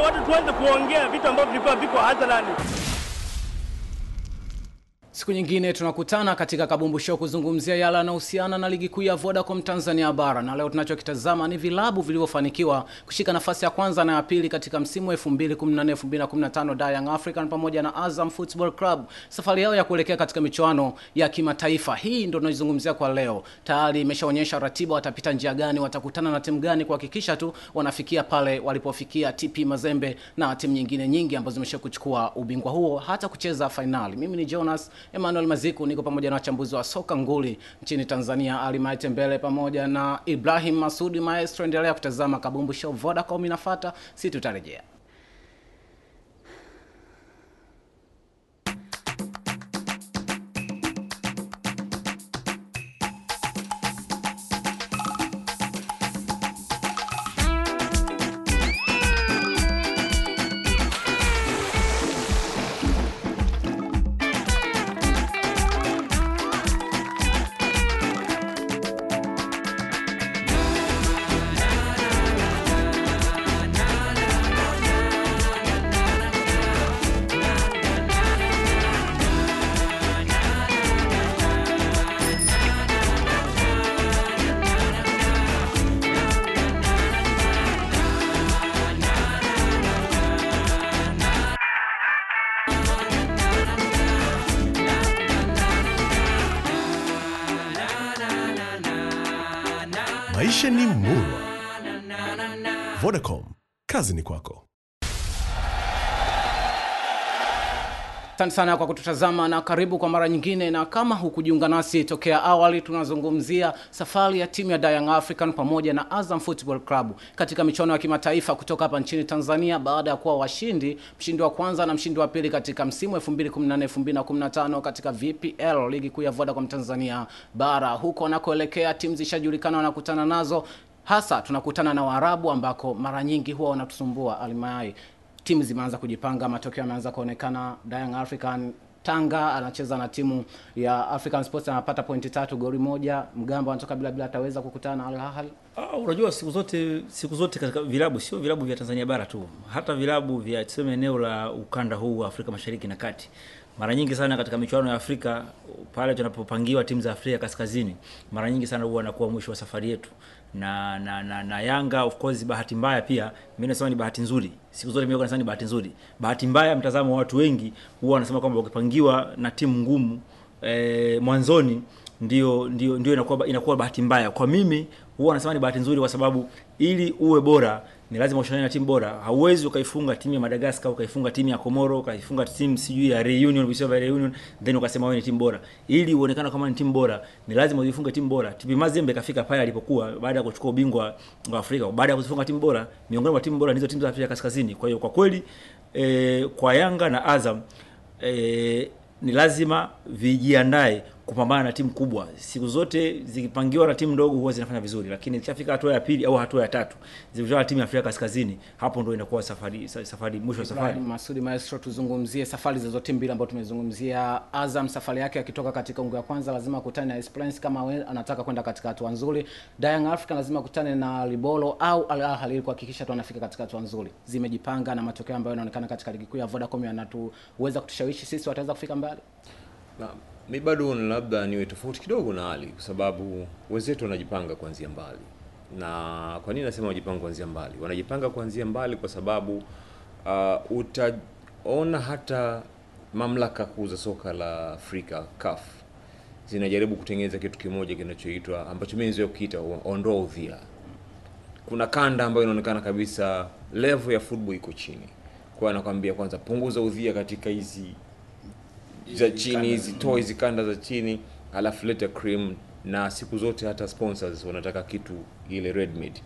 watu tuanze kuongea vitu ambavyo vilikuwa viko hadharani. Siku nyingine tunakutana katika Kabumbu Show kuzungumzia yale yanayohusiana na ligi kuu ya Vodacom Tanzania Bara, na leo tunachokitazama ni vilabu vilivyofanikiwa kushika nafasi ya kwanza na ya pili katika msimu 2014-2015, Young African pamoja na Azam Football Club, safari yao ya kuelekea katika michuano ya kimataifa. Hii ndio tunaizungumzia kwa leo. Tayari imeshaonyesha ratiba, watapita njia gani, watakutana na timu gani kuhakikisha tu wanafikia pale walipofikia TP Mazembe na timu nyingine nyingi ambazo zimeshakuchukua ubingwa huo hata kucheza finali. Mimi ni Jonas Emmanuel Maziku, niko pamoja na wachambuzi wa soka nguli nchini Tanzania, Ali Maitembele pamoja na Ibrahim Masudi Maestro. Endelea kutazama Kabumbu Show, Vodacom inafuata, si tutarejea. Maisha ni murwa. Vodacom, kazi ni kwako. Asante sana kwa kututazama na karibu kwa mara nyingine, na kama hukujiunga nasi tokea awali, tunazungumzia safari ya timu ya Young African pamoja na Azam Football Club katika michuano ya kimataifa kutoka hapa nchini Tanzania baada ya kuwa washindi, mshindi wa kwanza na mshindi wa pili katika msimu 2014-2015 katika VPL, ligi kuu ya Vodacom Tanzania Bara. Huko wanakoelekea timu zishajulikana wanakutana nazo, hasa tunakutana na Waarabu ambako mara nyingi huwa wanatusumbua. Alimayai, timu zimeanza kujipanga, matokeo yameanza kuonekana. Young African Tanga anacheza na timu ya African Sports, anapata pointi 3, goli 1. Mgambo anatoka bila bila, ataweza kukutana na Al Ahly. Unajua siku zote katika vilabu, sio vilabu vya Tanzania Bara tu, hata vilabu vya tuseme eneo la ukanda huu wa Afrika Mashariki na Kati, mara nyingi sana katika michuano ya Afrika pale tunapopangiwa timu za Afrika Kaskazini, mara nyingi sana huwa anakuwa mwisho wa safari yetu. Na Yanga of course, bahati mbaya pia, mimi nasema ni bahati nzuri. Siku zote mimi nasema ni bahati nzuri. Bahati mbaya mtazamo wa watu wengi huwa wanasema kwamba ukipangiwa na timu ngumu mwanzoni ndio inakuwa bahati mbaya. Kwa mimi huwa nasema ni bahati nzuri, kwa sababu ili uwe bora ni lazima ushindane na timu bora. Hauwezi ukaifunga timu ya Madagascar, ukaifunga timu ya Komoro, ukaifunga timu sijui ya Reunion, visiwa vya Reunion, then ukasema wewe ni timu bora. Ili uonekane kama ni timu bora, ni lazima uifunge timu bora. TP Mazembe kafika pale alipokuwa baada ya kuchukua ubingwa wa Afrika, baada ya kuzifunga timu bora, miongoni mwa timu bora ndizo timu za Afrika Kaskazini. Kwa hiyo kwa kweli kwa Yanga na Azam ni lazima vijiandae kupambana na timu kubwa. Siku zote zikipangiwa na timu ndogo huwa zinafanya vizuri, lakini ikishafika hatua ya pili au hatua ya tatu zikishafika timu ya Afrika Kaskazini, hapo ndio inakuwa safari mwisho wa safari. Masudi Maestro, tuzungumzie safari za zote mbili ambazo tumezungumzia. Azam safari yake akitoka katika ungo ya kwanza lazima akutane na Esperance kama anataka kwenda katika hatua nzuri. Young African lazima akutane na Libolo au Al Ahly kuhakikisha tu anafika katika hatua nzuri. Zimejipanga na matokeo ambayo yanaonekana katika ligi kuu ya Vodacom yanatuweza kutushawishi sisi wataweza kufika mbali. Na mi bado labda niwe tofauti kidogo na Ali, kwa sababu wenzetu wanajipanga kuanzia mbali. Na kwa nini nasema wanajipanga kuanzia mbali? Wanajipanga kuanzia mbali kwa sababu utaona hata mamlaka kuu za soka la Afrika CAF zinajaribu kutengeneza kitu kimoja kinachoitwa, ambacho mimi nizoea kukiita ondoa udhia. Kuna kanda ambayo inaonekana kabisa level ya football iko chini. Kwa hiyo anakuambia kwanza punguza udhia katika hizi za chini, hizi toa hizi kanda za chini, alafu leta cream. Na siku zote hata sponsors wanataka kitu ile red meat.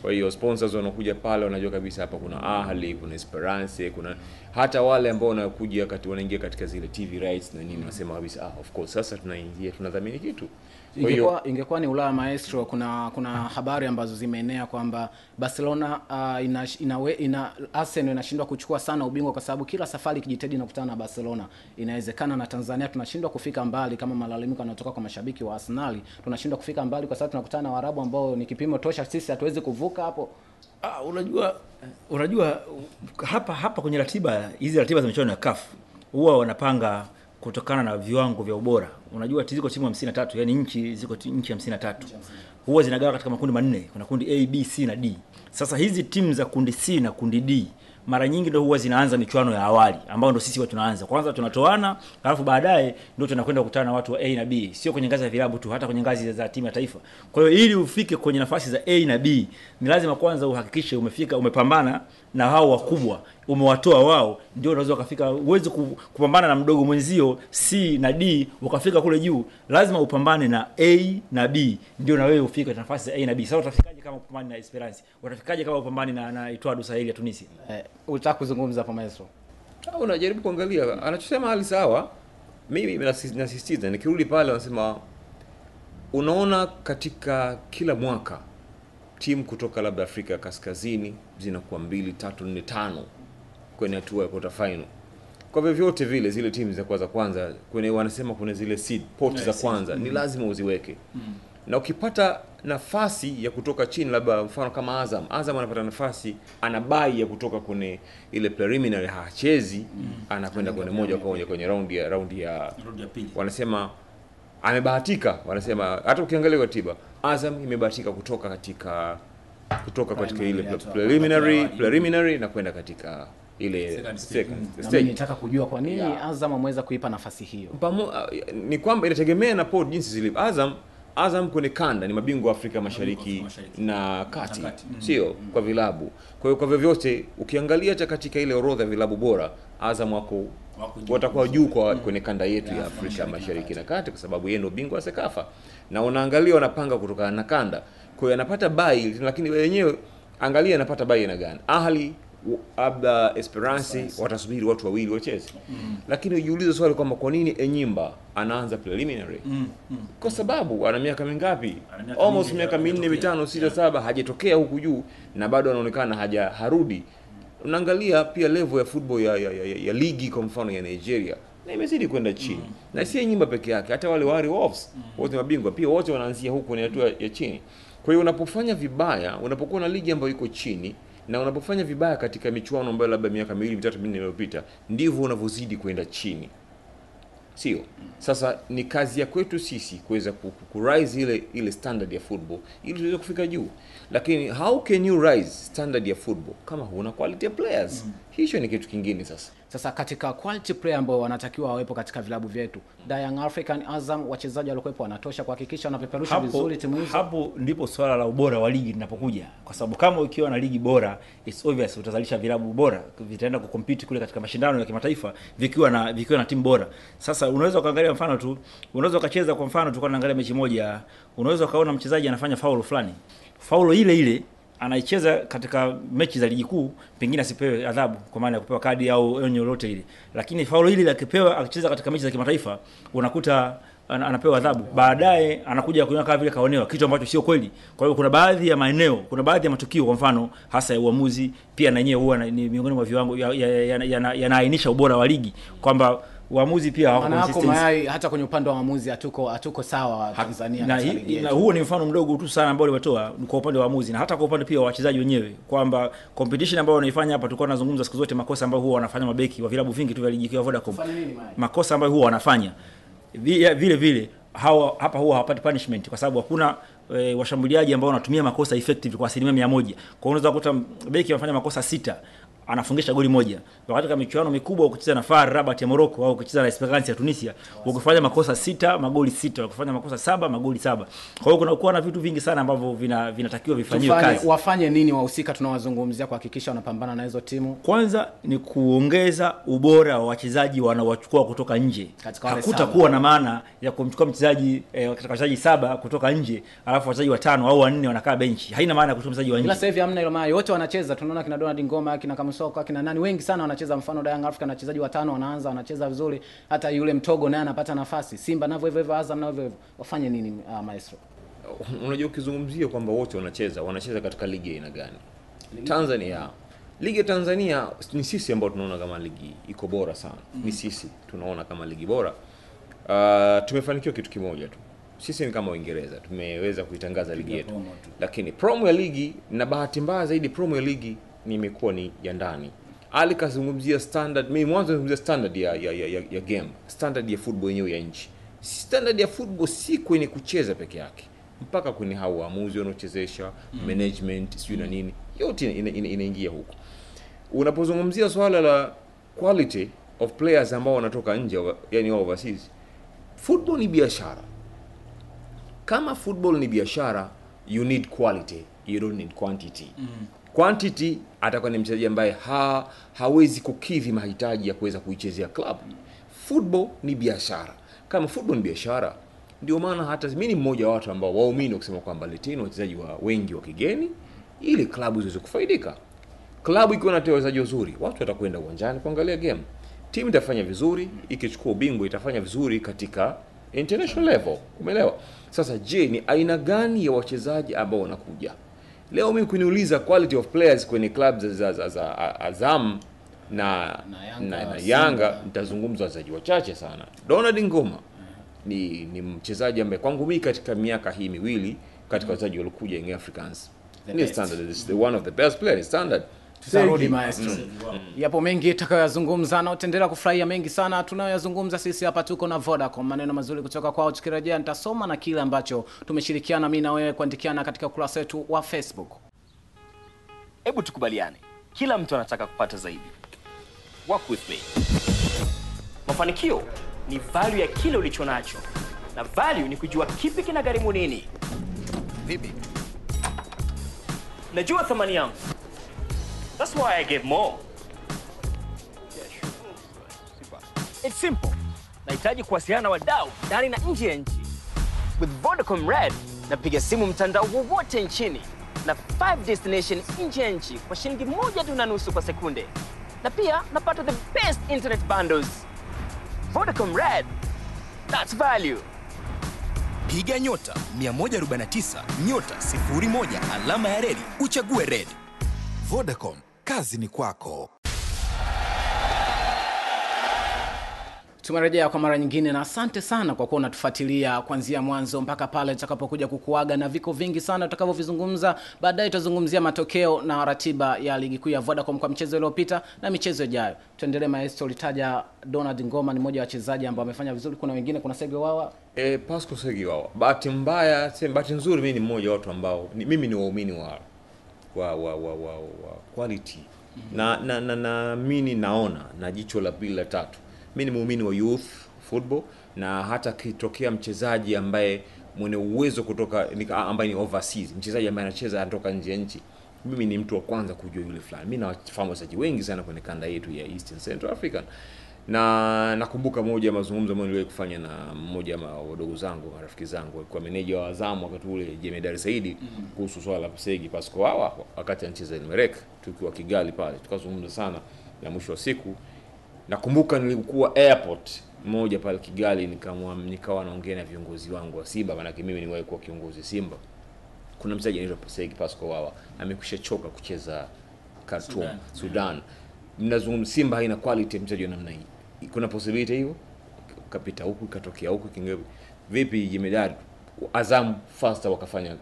Kwa hiyo sponsors wanakuja pale wanajua kabisa hapa kuna Ahly, kuna Esperance, kuna hata wale ambao wanakuja kati wanaingia katika zile TV rights na nini, wanasema kabisa of course sasa tunaingia tunadhamini kitu. Kwa hiyo ingekuwa ni Ulaya Maestro, kuna habari ambazo zimeenea kwamba Barcelona Arsenal inashindwa kuchukua sana ubingwa kwa sababu kila safari ikijitahidi na kukutana na Barcelona. Inawezekana na Tanzania tunashindwa kufika mbali, kama malalamiko yanatoka kwa mashabiki wa Arsenal, tunashindwa kufika mbali kwa sababu tunakutana na Waarabu ambao ni kipimo tosha, sisi hatuwezi kuvuka hapo. Unajua hapa kwenye ratiba hizi, ratiba za michuano ya CAF huwa wanapanga kutokana na viwango vya ubora. Unajua ziko timu 53, yani nchi ziko nchi 53. Huwa zinagawa katika makundi manne, kuna kundi A, B, C na D. Sasa hizi timu za kundi C na kundi D mara nyingi ndio huwa zinaanza michuano ya awali, ambao ndio sisi huwa tunaanza. Kwanza tunatoana, alafu baadaye ndio tunakwenda kukutana na watu wa A na B, sio kwenye ngazi ya vilabu tu, hata kwenye ngazi za timu ya taifa. Kwa hiyo ili ufike kwenye nafasi za A na B, ni lazima kwanza uhakikishe umefika, umepambana na hao wakubwa, umewatoa wao, ndio unaweza ukafika. Huwezi kupambana na mdogo mwenzio C na D ukafika kule juu. Lazima upambane na A na B ndio na wewe ufike nafasi za A na B. Sasa utafikaje kama upambane na Esperance? Utafikaje kama upambane na Etoile du Sahel ya Tunisia? Unataka kuzungumza hapo maestro? Unajaribu kuangalia anachosema hali sawa. Mimi nasisitiza nikirudi pale wanasema, unaona katika kila mwaka timu kutoka labda Afrika Kaskazini zinakuwa 2, 3, 4, 5 kwenye hatua ya quarter final. Kwa vyovyote vile zile timu za kwanza kwanza kwenye wanasema kuna zile seed pot za kwanza ni lazima uziweke. Na ukipata nafasi ya kutoka chini, labda mfano kama Azam anapata nafasi, anabai ya kutoka kwenye ile preliminary, hachezi, anakwenda kwenye moja kwa moja kwenye raundi ya pili. Wanasema amebahatika, wanasema hata ukiangalia ratiba Azam imebahatika kutoka katika ile preliminary na kwenda katika ile second stage. Nataka kujua kwa nini Azam ameweza kuipa nafasi hiyo. Ni kwamba inategemea na pod jinsi zilivyo. Azam kwenye kanda ni mabingwa Afrika Mashariki na Kati, sio kwa vilabu. Kwa hiyo kwa vyovyote ukiangalia hata katika ile orodha ya vilabu bora, Azam wako watakuwa juu kwa kwenye kanda yetu ya Afrika Mashariki na Kati, kwa sababu yeye ndio bingwa wa Sekafa. Na unaangalia wanapanga kutokana na kanda. Kwa hiyo anapata bai, lakini wenyewe angalia anapata bai na gani. Ahli abda Esperance watasubiri watu wawili wacheze. Lakini ujiulize swali kwamba kwa nini Enyimba anaanza preliminary? Kwa sababu ana miaka mingapi? Almost miaka 4, 5, 6, 7 hajatokea huku juu na bado anaonekana hajarudi. Unaangalia pia level ya football ya ligi kwa mfano ya Nigeria na imezidi kwenda chini. Na si Enyimba peke yake, hata wale Warri Wolves wote mabingwa pia wote wanaanzia huku ni hatua ya chini. Kwa hiyo unapofanya vibaya, unapokuwa na ligi ambayo iko chini na unapofanya vibaya katika michuano ambayo labda miaka 2, 3, 4 iliyopita, ndivyo unavyozidi kwenda chini. Sio? Sasa ni kazi ya kwetu sisi kuweza ku rise ile standard ya football ili tuweze kufika juu. Lakini how can you rise standard ya football kama huna quality players? Hicho ni kitu kingine sasa. Sasa katika quality player ambao wanatakiwa wawepo katika vilabu vyetu, Young African, Azam, wachezaji waliokuwepo wanatosha kuhakikisha wanapeperusha vizuri timu hizo? Hapo ndipo swala la ubora wa ligi linapokuja. Kwa sababu kama ukiwa na ligi bora, it's obvious utazalisha vilabu bora, vitaenda kucompete kule katika mashindano ya kimataifa vikiwa na timu bora. Sasa unaweza ukaangalia mfano tu, unaweza ukacheza kwa mfano, tulikuwa tunaangalia mechi moja, unaweza ukaona mchezaji anafanya foul fulani. Foul ile ile anaicheza katika mechi za ligi kuu, pengine asipewe adhabu kwa maana ya kupewa kadi au onyo lolote ile. Lakini faulu hili akipewa akicheza katika mechi za kimataifa, unakuta anapewa adhabu. Baadaye anakuja kuona kama vile kaonewa, kitu ambacho sio kweli. Kwa hiyo kuna baadhi ya maeneo, kuna baadhi ya matukio kwa mfano hasa ya uamuzi pia na yenyewe huwa ni miongoni mwa viwango yanaainisha ubora wa ligi, kwamba waamuzi pia hawako consistent. Hata kwenye upande wa waamuzi hatuko sawa Tanzania na ligi. Na huo ni mfano mdogo tu sana ambao nimetoa kwa upande wa waamuzi, na hata kwa upande pia wa wachezaji wenyewe, kwamba competition ambayo wanaifanya hapa, tulikuwa tunazungumza siku zote makosa ambayo huwa wanafanya mabeki wa vilabu vingi tu vya ligi ya Vodacom. Makosa ambayo huwa wanafanya vile vile hawa hapa huwa hawapati punishment kwa sababu hakuna washambuliaji ambao wanatumia makosa effective kwa 100%. Kwa hiyo unaweza kukuta beki anafanya makosa 6 anafungisha goli moja. Wakati kama michuano mikubwa ukicheza na FAR Rabat ya Morocco au ukicheza na Esperance ya Tunisia, ukifanya makosa 6 magoli 6, ukifanya makosa 7 magoli 7. Kwa hiyo kuna kuwa na vitu vingi sana ambavyo vinatakiwa vifanyiwe kazi. Wafanye nini wahusika tunawazungumzia kuhakikisha wanapambana na hizo timu? Kwanza ni kuongeza ubora wa wachezaji wanaowachukua kutoka nje. Hakutakuwa na maana ya kumchukua mchezaji katika wachezaji 7 kutoka nje, alafu wachezaji 5 au 4 wanakaa benchi. Haina maana kuchukua mchezaji wa nje. Ila sasa hivi hamna hilo maana, wote wanacheza. Tunaona kina Donald Ngoma, kina Kamusoko, kina nani wengi sana wanacheza. Mfano Young Africa na wachezaji 5 wanaanza wanacheza vizuri, hata yule Mtogo naye anapata nafasi. Simba navyo hivyo hivyo, Azam navyo hivyo. Wafanye nini maestro? Unajua ukizungumzia kwamba wote wanacheza katika ligi aina gani? Tanzania. Ligi ya Tanzania ni sisi ambao tunaona kama ligi iko bora sana. Ni sisi tunaona kama ligi bora. Tumefanikiwa kitu kimoja tu. Sisi ni kama Uingereza tumeweza kuitangaza ligi yetu, lakini promo ya ligi, na bahati mbaya zaidi promo ya ligi imekuwa ni ya ndani. Ali kazungumzia standard, mimi mwanzo nilizungumzia standard ya game, standard ya football yenyewe ya nchi. Standard ya football si kwenye kucheza peke yake, mpaka kwenye hao waamuzi wanaochezesha, management, sijui na nini, yote inaingia huko. Unapozungumzia swala la quality of players ambao wanatoka nje, yani overseas, football ni biashara. Kama football ni biashara, you need quality, you don't need quantity. Quantity atakuwa ni mchezaji ambaye hawezi kukidhi mahitaji ya kuweza kuichezea club. Football ni biashara. Kama football ni biashara, ndio maana hata mimi ni mmoja wa watu ambao waumini kusema kwamba leteni wachezaji wa wengi wa kigeni ili klabu ziweze kufaidika. Klabu ikiwa na wachezaji wazuri, watu watakwenda uwanjani kuangalia game. Timu itafanya vizuri, ikichukua ubingwa itafanya vizuri katika international level. Umeelewa? Sasa je, ni aina gani ya wachezaji ambao wanakuja? Leo mimi kuniuliza quality of players kwenye clubs za Azam na Yanga, nitazungumza wachezaji wachache sana. Donald Ngoma ni mchezaji ambaye kwangu mimi katika miaka hii miwili katika wachezaji waliokuja Young Africans ni standard, is the one of the best players standard. Tutarudi maestro. Yapo mengi tutakayoyazungumza na utaendelea kufurahia mengi sana tunayoyazungumza. Sisi hapa tuko na Vodacom, maneno mazuri kutoka kwao. Tukirejea nitasoma na kile ambacho tumeshirikiana mimi na wewe kuandikiana katika ukurasa wetu wa Facebook. Hebu tukubaliane, kila mtu anataka kupata zaidi. Work with me. Mafanikio ni value ya kile ulichonacho, na value ni kujua kipi kinagharimu nini. Vipi? Najua thamani yangu. That's why I give more. It's simple. Nahitaji kuwasiliana na wadau ndani na nje ya nchi. With Vodacom Red, napiga simu mtandao wowote nchini na 5 destination nje ya nchi kwa shilingi 1.5 kwa sekunde. Na pia napata the best internet bundles. Vodacom Red, that's value. Piga nyota 149 nyota 01 alama ya redi uchague Red. Vodacom, kazi ni kwako. Tumerejea kwa mara nyingine na asante sana kwa kuwa unatufuatilia kuanzia mwanzo mpaka pale tutakapokuja kukuaga, na viko vingi sana tutakavyovizungumza baadaye. Tutazungumzia matokeo na ratiba ya ligi kuu ya Vodacom kwa mchezo uliopita na michezo ijayo. Tuendelee maestro, ulitaja Donald Ngoma ni mmoja wa wachezaji ambao amefanya vizuri, kuna wengine, kuna Sege Wawa. Pascal Sege Wawa. Bahati mbaya, bahati nzuri mimi ni mmoja wa watu ambao mimi ni waumini wa quality. Na mimi naona na jicho la pili la tatu. Mimi ni muumini wa youth football, na hata kitokea mchezaji ambaye mwenye uwezo kutoka ambaye ni overseas, mchezaji ambaye anacheza anatoka nje ya nchi, mimi ni mtu wa kwanza kujua yule fulani. Mimi nawafahamu wachezaji wengi sana kwenye kanda yetu ya Eastern Central Africa. Na nakumbuka moja ya mazungumzo ambayo niliwahi kufanya na mmoja wa wadogo zangu, marafiki zangu, alikuwa meneja wa Azam wakati ule, Jemedari Saidi, kuhusu swala la Segi Pascal Wawa wakati anacheza Elmerek, tukiwa Kigali pale, tukazungumza sana, na mwisho wa siku nakumbuka nilikuwa airport moja pale Kigali, nikawa naongea na viongozi wangu wa Simba, maana mimi niliwahi kuwa kiongozi Simba. Kuna mchezaji anaitwa Segi Pascal Wawa amekwisha choka kucheza Khartoum, Sudan. Mnazungumza Simba haina quality mchezaji wa namna hii. Kuna possibility hiyo? Kapita huku ikatokea huku kingewe. Vipi Jemedari Azam faster wakafanya?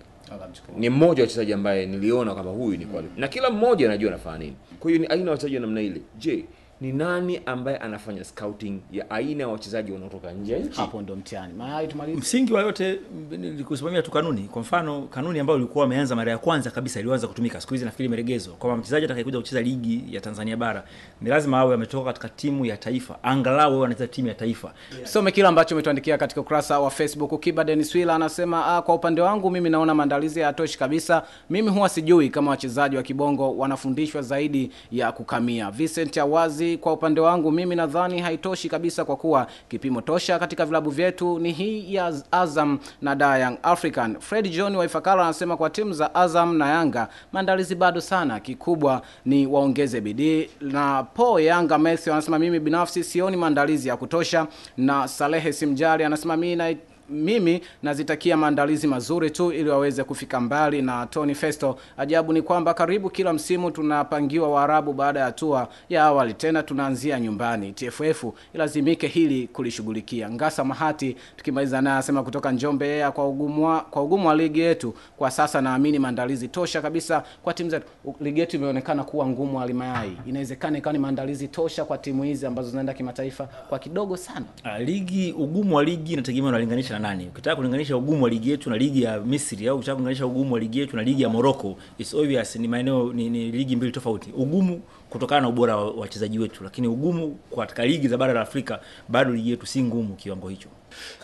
Ni mmoja wa wachezaji ambaye niliona kama huyu ni quality. Na kila mmoja anajua anafanya nini. Kwa hiyo ni aina ya wachezaji wa namna ile. Je, ni nani ambaye anafanya scouting ya aina ya wachezaji wanaotoka nje ya nchi? Hapo ndo mtihani. Maana tumalize. Msingi wa yote ni kusimamia tu kanuni. Kwa mfano, kanuni ambayo ilikuwa imeanza mara ya kwanza kabisa ilianza kutumika, siku hizi nafikiri imeregezwa. Kwa mchezaji atakayekuja kucheza ligi ya Tanzania bara, ni lazima awe ametoka katika timu ya taifa, angalau awe anacheza timu ya taifa. Some kila ambacho umetuandikia katika ukurasa wa Facebook. Kiba Dennis Willa anasema, kwa upande wangu mimi naona maandalizi hayatoshi kabisa. Mimi huwa sijui kama wachezaji wa kibongo wanafundishwa zaidi ya kukamia. Vincent Awazi, kwa upande wangu mimi nadhani haitoshi kabisa kwa kuwa kipimo tosha katika vilabu vyetu ni hii ya Azam na Young African. Fred John wa Ifakara anasema kwa timu za Azam na Yanga maandalizi bado sana, kikubwa ni waongeze bidii. Na Po Yanga Messi anasema mimi binafsi sioni maandalizi ya kutosha. Na Salehe Simjali anasema mimi Mimi nazitakia maandalizi mazuri tu ili waweze kufika mbali. Na Tony Festo, ajabu ni kwamba karibu kila msimu tunapangiwa Waarabu baada ya hatua ya awali, tena tunaanzia nyumbani. TFF ilazimike hili kulishughulikia. Ngasa Mahati tukimaliza naye asema kutoka Njombe, yeye kwa ugumu wa ligi yetu kwa sasa naamini maandalizi tosha kabisa kwa timu zetu. Ligi yetu imeonekana kuwa ngumu Alimayai. Inawezekana ikawa ni maandalizi tosha kwa timu hizi ambazo zinaenda kimataifa kwa kidogo sana. Ligi, ugumu wa ligi inategemea unalinganisha na nani. Ukitaka kulinganisha ugumu wa ligi yetu na ligi ya Misri au ukitaka kulinganisha ugumu wa ligi yetu na ligi ya Morocco, it's obvious ni maeneo ni ligi mbili tofauti. Ugumu kutokana na ubora wa wachezaji wetu, lakini ugumu katika ligi za bara la Afrika bado ligi yetu si ngumu kiwango hicho.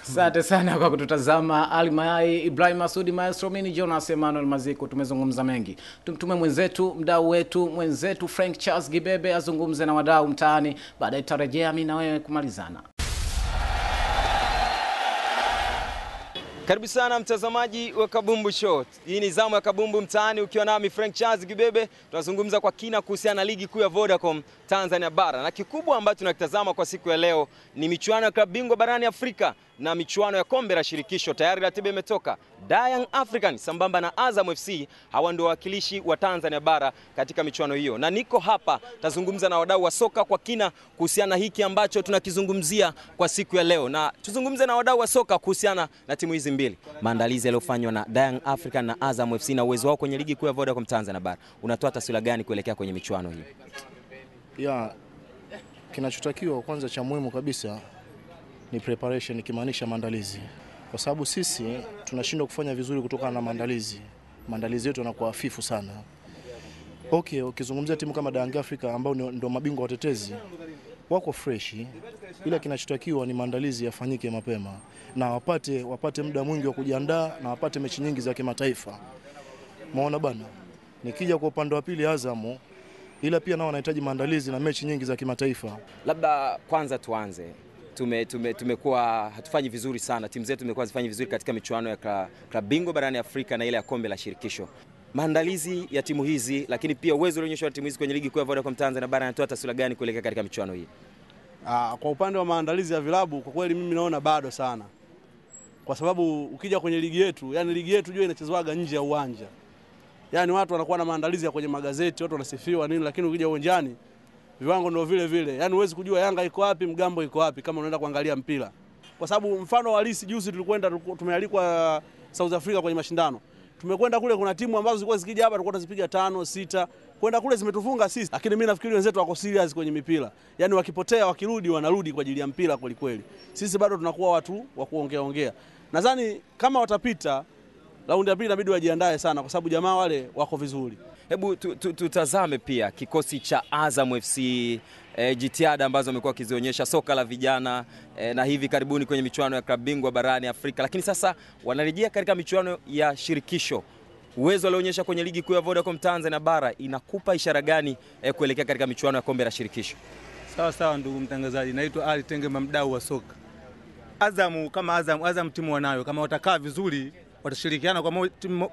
Asante sana kwa kututazama. Ali Mayai, Ibrahim Masudi, Maestro, mimi Jonas Emmanuel Maziko, tumezungumza mengi. Tumtume mwenzetu, mdau wetu, mwenzetu Frank Charles Gibebe azungumze na wadau mtaani. Baadaye tutarejea mimi na wewe kumalizana. Karibu sana mtazamaji wa Kabumbu Show. Hii ni zamu ya Kabumbu Mtaani ukiwa nami Frank Charles Gibebe. Tunazungumza kwa kina kuhusiana na ligi kuu ya Vodacom Tanzania Bara. Na kikubwa ambacho tunakitazama kwa siku ya leo ni michuano ya klabu bingwa barani Afrika na michuano ya kombe la shirikisho. Tayari ratiba imetoka. Young African sambamba na Azam FC, hawa ndio wawakilishi wa Tanzania Bara katika michuano hiyo. Na niko hapa tazungumza na wadau wa soka kwa kina kuhusiana na hiki ambacho tunakizungumzia kwa siku ya leo. Na tuzungumze na wadau wa soka kuhusiana na timu hizi mbili. Maandalizi yaliyofanywa na Young African na Azam FC na uwezo wao kwenye ligi kuu ya Vodacom Tanzania Bara, unatoa taswira gani kuelekea kwenye michuano hii? Ya, kinachotakiwa kwanza cha muhimu kabisa ni preparation, ikimaanisha maandalizi. Kwa sababu sisi tunashindwa kufanya vizuri kutokana na maandalizi. Maandalizi yetu yanakuwa hafifu sana. Okay, ukizungumzia timu kama Young Africa ambao ndio mabingwa watetezi, wako fresh, ila kinachotakiwa ni maandalizi yafanyike mapema na wapate muda mwingi wa kujiandaa na wapate mechi nyingi za kimataifa. Maona bana. Nikija kwa upande wa pili Azam, ila pia nao wanahitaji maandalizi na mechi nyingi za kimataifa. Labda kwanza tuanze. Tumekuwa hatufanyi vizuri sana. Timu zetu zimekuwa zifanyi vizuri katika michuano ya klabu bingwa barani Afrika na ile ya kombe la shirikisho. Maandalizi ya timu hizi, lakini pia uwezo ulioonyeshwa na timu hizi kwenye ligi kuu ya Vodacom Tanzania Bara, inatoa taswira gani kuelekea katika michuano hii? Kwa upande wa maandalizi ya vilabu kwa kweli mimi naona bado sana. Kwa sababu ukija kwenye ligi yetu, yani ligi yetu jua inachezwaga nje ya uwanja. Yani watu wanakuwa na maandalizi ya kwenye magazeti, watu wanasifiwa nini, lakini ukija uwanjani viwango ndio vile vile. Yaani huwezi kujua Yanga iko wapi, Mgambo iko wapi kama unaenda kuangalia mpira. Kwa sababu mfano halisi juzi tulikwenda, tumealikwa South Africa kwenye mashindano. Tumekwenda kule kuna timu ambazo zilikuwa zikija hapa tulikuwa tunazipiga 5 6, kwenda kule zimetufunga sisi. Lakini mimi nafikiri wenzetu wako serious kwenye mipira. Yaani wakipotea wakirudi wanarudi kwa ajili ya mpira kweli kweli. Sisi bado tunakuwa watu wa kuongea ongea. Nadhani kama watapita raundi ya pili inabidi wajiandae sana kwa sababu jamaa wale wako vizuri. Hebu tutazame pia kikosi cha Azam FC, jitihada ambazo wamekuwa wakizionyesha soka la vijana, na hivi karibuni kwenye michuano ya klabu bingwa barani Afrika. Lakini sasa wanarejea katika michuano ya shirikisho. Uwezo walioonyesha kwenye ligi kuu ya Vodacom Tanzania Bara inakupa ishara gani kuelekea katika michuano ya kombe la shirikisho? Sawa sawa ndugu mtangazaji, naitwa Ali Tengema, mdau wa soka. Azam kama Azam timu wanayo, kama watakaa vizuri, watashirikiana kwa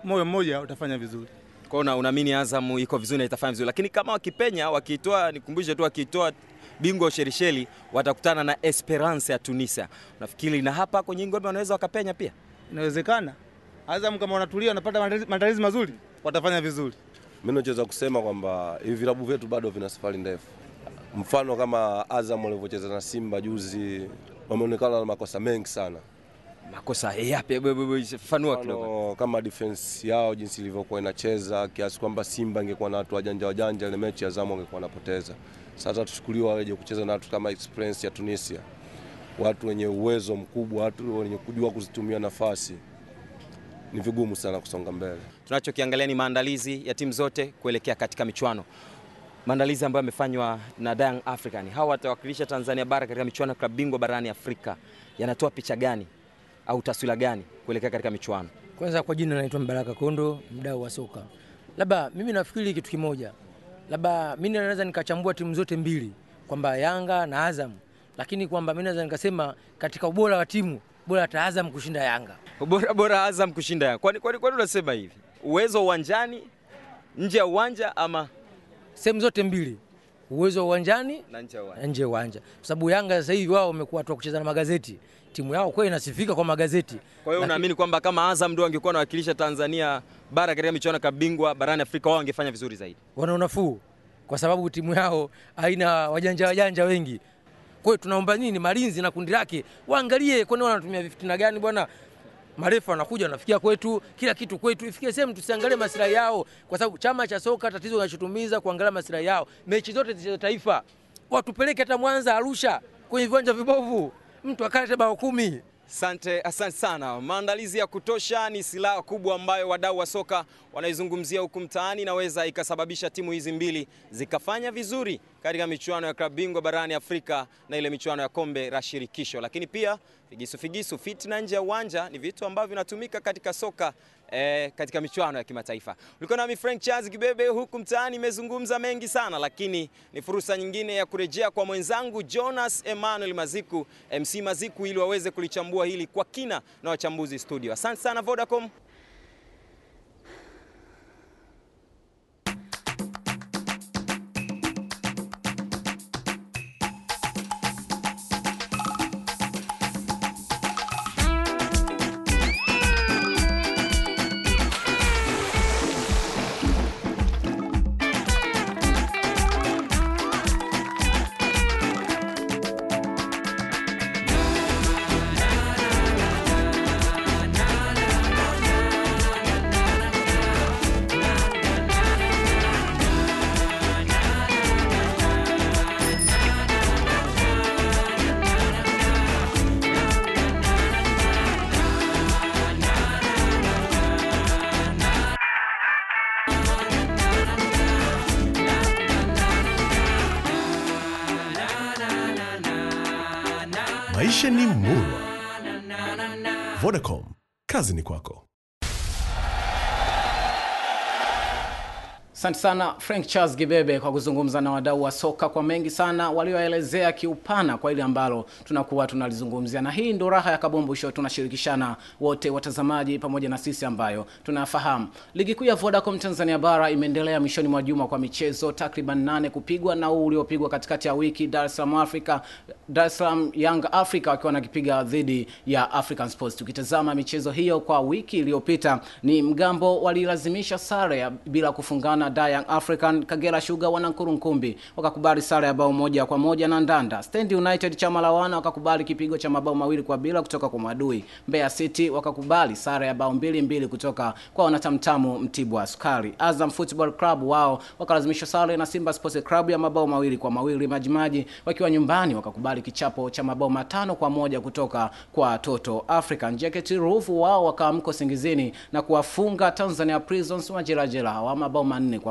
moyo mmoja, watafanya vizuri. Kwa hiyo unaamini Azam iko vizuri na itafanya vizuri. Lakini kama wakipenya, wakiitoa, nikumbushe tu, wakiitoa bingwa Ushelisheli watakutana na Esperance ya Tunisia. Unafikiri na hapa kwenye ngome wanaweza wakapenya pia? Inawezekana. Azam kama wanatulia, wanapata maandalizi mazuri, watafanya vizuri. Mimi nachoweza kusema kwamba hivi vilabu vyetu bado vina safari ndefu. Mfano kama Azam walivyocheza na Simba juzi, wameonekana na makosa mengi sana. Makosa yapi? Fafanua kidogo. Kama defense yao jinsi ilivyokuwa inacheza kiasi kwamba Simba ingekuwa na watu wajanja ile mechi Azam wangekuwa wanapoteza. Sasa tuchukuliwa waje kucheza na watu kama Esperance ya Tunisia. Watu wenye uwezo mkubwa, watu wenye kujua kuzitumia nafasi. Ni vigumu sana kusonga mbele. Tunachokiangalia ni maandalizi ya timu zote kuelekea katika michuano. Maandalizi ambayo yamefanywa na Young African. Hawa watawakilisha Tanzania Bara katika michuano ya klabu bingwa barani Afrika. Yanatoa picha gani au taswira gani kuelekea katika michuano? Kwanza kwa jina naitwa Mbaraka Kondo, mdau wa soka. Labda mimi nafikiri kitu kimoja. Labda mimi naweza nikachambua timu zote mbili kwamba Yanga na Azam, lakini kwamba mimi naweza nikasema katika ubora wa timu bora hata Azam kushinda Yanga. Bora Azam kushinda Yanga. Kwani unasema hivi? Uwezo uwanjani, nje ya uwanja ama sehemu zote mbili? Uwezo wa uwanjani na nje ya uwanja. Kwa sababu Yanga sasa hivi wao wamekuwa watu wa kucheza na magazeti. Timu yao kweli inasifika kwa magazeti. Kwa hiyo unaamini kwamba kama Azam ndio angekuwa anawakilisha Tanzania bara katika michuano ya bingwa barani Afrika wao wangefanya vizuri zaidi? Wana unafuu kwa sababu timu yao haina wajanja wengi. Kwa hiyo tunaomba nini Malinzi na kundi lake waangalie kwani wanatumia fitina gani bwana. Marefu wanakuja wanafikia kwetu, kila kitu kwetu. Ifikie sehemu tusiangalie maslahi yao, kwa sababu chama cha soka tatizo kinachotumiza kuangalia maslahi yao. Mechi zote za taifa watupeleke hata Mwanza, Arusha kwenye viwanja vibovu, mtu akate bao 10. Asante sana. Maandalizi ya kutosha ni silaha kubwa ambayo wadau wa soka wanaizungumzia huku mtaani, inaweza ikasababisha timu hizi mbili zikafanya vizuri katika michuano ya klabu bingwa barani Afrika na ile michuano ya kombe la shirikisho. Lakini pia figisu, fitna nje ya uwanja ni vitu ambavyo vinatumika katika soka katika michuano ya kimataifa. Ulikuwa nami Frank Charles Kibebe huku mtaani, nimezungumza mengi sana, lakini ni fursa nyingine ya kurejea kwa mwenzangu Jonas Emmanuel Maziku, MC Maziku, ili waweze kulichambua hili kwa kina na wachambuzi studio. Asante sana Vodacom. Maisha ni murwa. Vodacom, kazi ni kwako. Asante sana Frank Charles Gibebe kwa kuzungumza na wadau wa soka kwa mengi sana walioelezea kiupana kwa ile ambalo tunakuwa tunalizungumzia. Na hii ndio raha ya Kabumbu Show, tunashirikishana wote watazamaji pamoja na sisi ambayo tunafahamu. Ligi kuu ya Vodacom Tanzania bara imeendelea mwishoni mwa juma kwa michezo takriban 8 kupigwa, na huu uliopigwa katikati ya wiki Dar es Salaam Young Africa wakiwa wanakipiga dhidi ya African Sports. Tukitazama michezo hiyo kwa wiki iliyopita, ni Mgambo walilazimisha sare bila kufungana Young African. Kagera Sugar wana Nkurunkumbi wakakubali sare ya bao 1-1 na Ndanda. Stand United chama la wana wakakubali kipigo cha mabao 2-2 kutoka kwa Mwadui. Mbeya City wakakubali sare ya bao 2-2 kutoka kwa wanatamtamu Mtibwa Sukari. Azam Football Club wao wakalazimisha sare na Simba Sports Club ya mabao 2-2. Majimaji wakiwa nyumbani wakakubali kichapo cha mabao 5-1 kutoka kwa Toto African. JKT Ruvu wao wakaamka singizini na kuwafunga Tanzania Prisons majerajera wa mabao 4-1.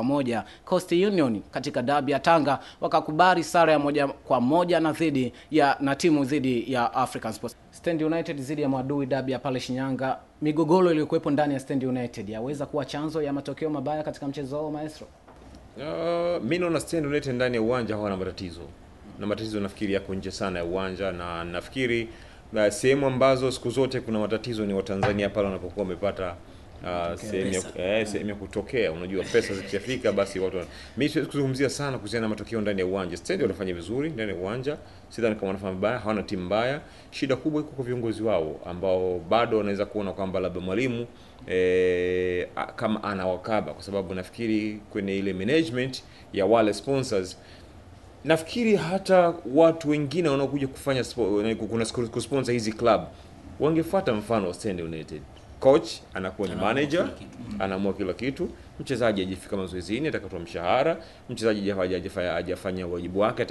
Coast Union katika dabi ya Tanga wakakubali sare ya 1-1 na dhidi ya na timu dhidi ya African Sports. Stand United dhidi ya Mwadui dabi ya pale Shinyanga, migogoro iliyokuwepo ndani ya Stand United yaweza kuwa chanzo ya matokeo mabaya katika mchezo wao, maestro? Mimi naona Stand United ndani ya uwanja hawana matatizo. Na matatizo nafikiri yako nje sana ya uwanja, na nafikiri sehemu ambazo siku zote kuna matatizo ni Watanzania pale wanapokuwa wamepata sehemu ya kutokea. Unajua pesa zikishafika basi watu. Mimi siwezi kuzungumzia sana kuhusiana na matokeo ndani ya uwanja. Stand wanafanya vizuri ndani ya uwanja, sidhani kama wanafanya vibaya, hawana timu mbaya. Shida kubwa iko kwa viongozi wao ambao bado wanaweza kuona kwamba labda mwalimu kama anawakaba, kwa sababu nafikiri kwenye ile management ya wale sponsors, nafikiri hata watu wengine wanaokuja kufanya kuna kusponsor hizi club wangefuata mfano wa Stand United. Coach anakuwa ni manager, anaamua kila kitu. Mchezaji hajafika mazoezini atakatwa mshahara, mchezaji hajafanya wajibu wake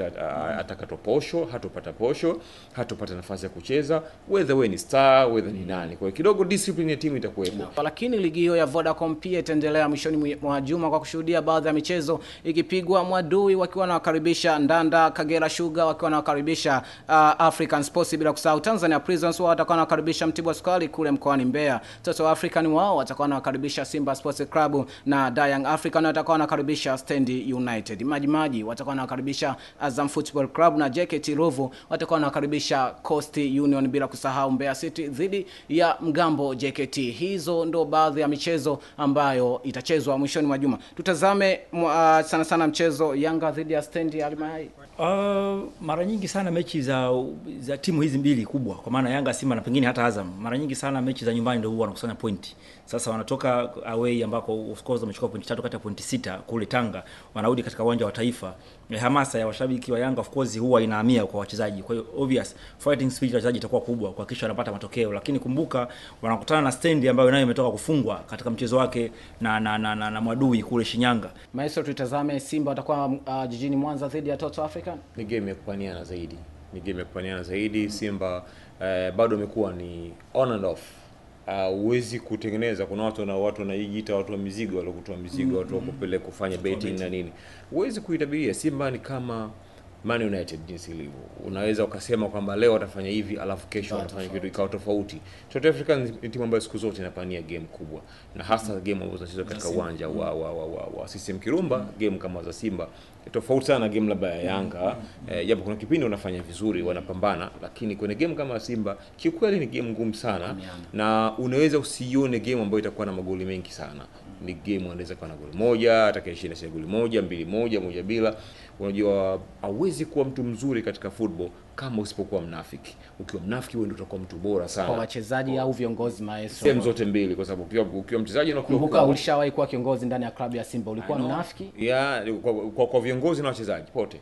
atakatwa posho, hatopata posho, hatopata nafasi ya kucheza, whether we ni star, whether ni nani. Kwa hiyo kidogo discipline ya timu itakuwepo. Lakini ligi hiyo ya Vodacom pia itaendelea mwishoni mwa juma kwa kushuhudia baadhi ya michezo ikipigwa, Mwadui wakiwa wanawakaribisha Ndanda, Kagera Sugar wakiwa wanawakaribisha African Sports, bila kusahau Tanzania Prisons wao watakuwa wanawakaribisha Mtibwa Sukari kule mkoani Mbeya. Toto African wao watakuwa wanawakaribisha Simba Sports Club na na Young African watakuwa wanakaribisha Stand United. Majimaji watakuwa wanakaribisha Azam Football Club na JKT Ruvu watakuwa wanakaribisha Coast Union, bila kusahau Mbeya City dhidi ya Mgambo JKT. Hizo ndo baadhi ya michezo ambayo itachezwa mwishoni mwa juma. Tutazame sana sana mchezo Yanga dhidi ya Stand Almahai. Mara nyingi sana mechi za timu hizi mbili kubwa, kwa maana Yanga, Simba na pengine hata Azam, mara nyingi sana mechi za nyumbani ndio huwa wanakusanya pointi. Sasa wanatoka away ambako of course wamechukua pointi 3 kati ya pointi 6 kule Tanga, wanarudi katika uwanja wa Taifa. Hamasa ya washabiki wa Yanga of course huwa inahamia kwa wachezaji. Kwa hiyo obvious fighting spirit ya wachezaji itakuwa kubwa kuhakikisha wanapata matokeo, lakini kumbuka wanakutana na Stendi ambayo nayo imetoka kufungwa katika mchezo wake na Mwadui kule Shinyanga. Maestro, tutazame Simba watakuwa jijini Mwanza dhidi ya Toto African. Ni game ya kupaniana zaidi. Ni game ya kupaniana zaidi. Simba bado imekuwa ni on and off. Huwezi kutengeneza, kuna watu na watu wanajiita watu wa mizigo, wale kutoa mizigo, watu wa kupeleka kufanya betting na nini. Huwezi kuitabiria. Simba ni kama Man United jinsi ilivyo. Unaweza ukasema kwamba leo watafanya hivi alafu kesho watafanya kitu ikawa tofauti. South African ni timu ambayo siku zote inapania game kubwa, na hasa game ambazo zinachezwa katika uwanja wa CCM Kirumba. Game kama za Simba tofauti sana game labda ya Yanga, japo kuna kipindi wanafanya vizuri, wanapambana, lakini kwenye game kama Simba kiukweli ni game ngumu sana, na unaweza usione game ambayo itakuwa na magoli mengi sana. Ni game wanaweza kuwa na goli moja, atakayeshinda si goli moja, 2-1, 1-0. Unajua hauwezi kuwa mtu mzuri katika football kama usipokuwa mnafiki. Ukiwa mnafiki wewe ndio utakuwa mtu bora sana. Kwa wachezaji au viongozi, Maestro? Sehemu zote mbili, kwa sababu ukiwa mchezaji na kumbuka ulishawahi kuwa kiongozi ndani ya klabu ya Simba, ulikuwa mnafiki? Yeah, kwa viongozi na wachezaji pote.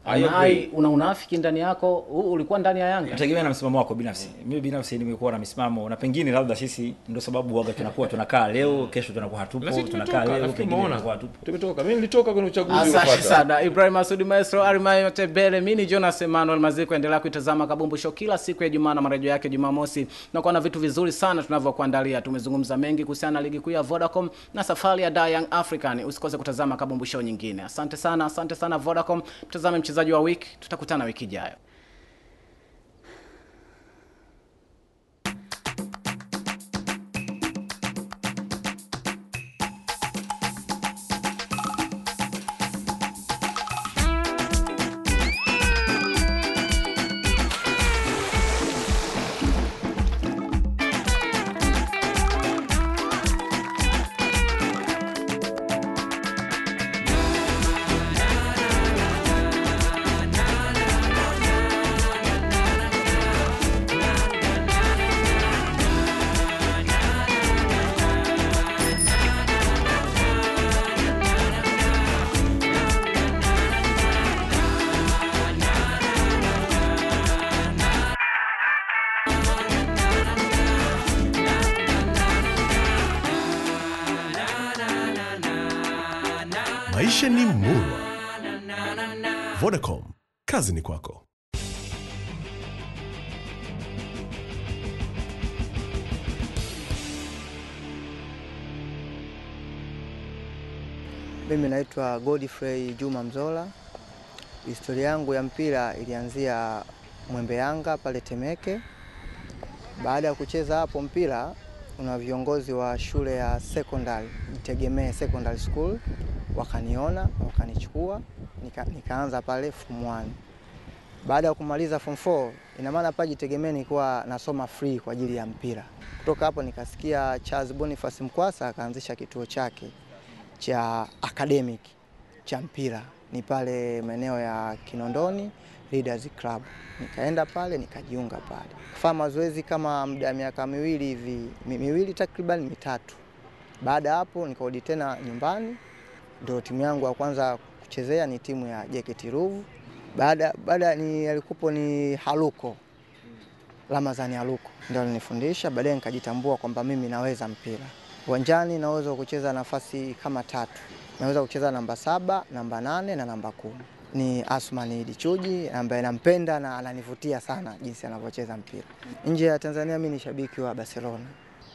Ai, una unafiki ndani yako, ulikuwa ndani ya Yanga. Inategemea na msimamo wako binafsi. Mimi binafsi nimekuwa na misimamo, na pengine labda sisi ndio sababu waga tunakuwa tunakaa leo, kesho tunakuwa hatupo, tunakaa leo, pengine tunakuwa hatupo. Tumetoka. Mimi nilitoka kwenye uchaguzi uliopata. Asante sana Ibrahim Masudi Maestro, Arimai Matebele, mimi ni Jonas Emmanuel Maziko. Endelea kuitazama Kabumbu Show kila siku ya Ijumaa na marejeo yake Jumamosi. Na kwa na vitu vizuri sana tunavyokuandalia. Tumezungumza mengi kuhusiana na ligi kuu ya Vodacom na safari ya Young African. Usikose kutazama Kabumbu Show nyingine. Asante sana, asante sana Vodacom. Mtazame mchezaji wa wiki, tutakutana wiki ijayo. Maisha ni murwa. Vodacom, kazi ni kwako. Mimi naitwa Godfrey Juma Mzola. Historia yangu ya mpira ilianzia Mwembe Yanga pale Temeke. Baada ya kucheza hapo mpira, kuna viongozi wa shule ya secondary, Jitegemee Secondary School, wakaniona, wakanichukua, nikaanza pale form 1. Baada ya kumaliza form 4, ina maana pale Jitegemee nilikuwa nasoma free kwa ajili ya mpira. Kutoka hapo nikasikia Charles Boniface Mkwasa akaanzisha kituo chake cha academic cha mpira, ni pale maeneo ya Kinondoni Leaders Club. Nikaenda pale nikajiunga pale. Kufanya mazoezi kama muda miaka miwili hivi, miwili takriban mitatu. Baada hapo nikarudi tena nyumbani. Ndio timu yangu ya kwanza kuchezea ni timu ya JKT Ruvu. Baada ni alikupo ni Haluko. Ramazani Haluko ndio alinifundisha. Baadaye nikajitambua kwamba mimi naweza mpira. Uwanjani naweza kucheza nafasi kama tatu. Naweza kucheza namba 7, namba 8 na namba 10. Ni Asmani Dichuji ambaye nampenda na ananivutia sana jinsi anavyocheza mpira. Nje ya Tanzania mimi ni shabiki wa Barcelona.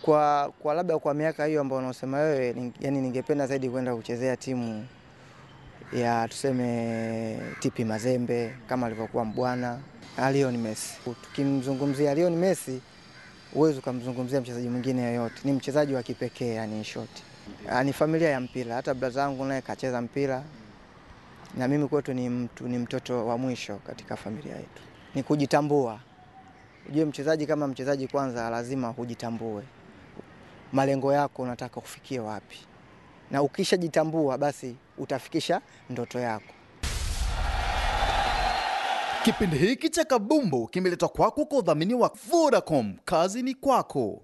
Kwa labda kwa miaka hiyo ambayo unasema wewe, yani ningependa zaidi kwenda kuchezea timu ya tuseme TP Mazembe kama alivyokuwa Mbwana Lionel Messi. Tukimzungumzia Lionel Messi, huwezi kumzungumzia mchezaji mwingine yeyote. Ni mchezaji wa kipekee, yani in short. Ni familia ya mpira. Hata brother zangu naye kacheza mpira. Na mimi kwetu ni mtoto wa mwisho katika familia yetu. Ni kujitambua. Ujue mchezaji kama mchezaji kwanza lazima hujitambue. Malengo yako unataka kufikia wapi? Na ukishajitambua basi utafikisha ndoto yako. Kipindi hiki cha Kabumbu kimeletwa kwako kwa udhamini wa Vodacom. Kazi ni kwako.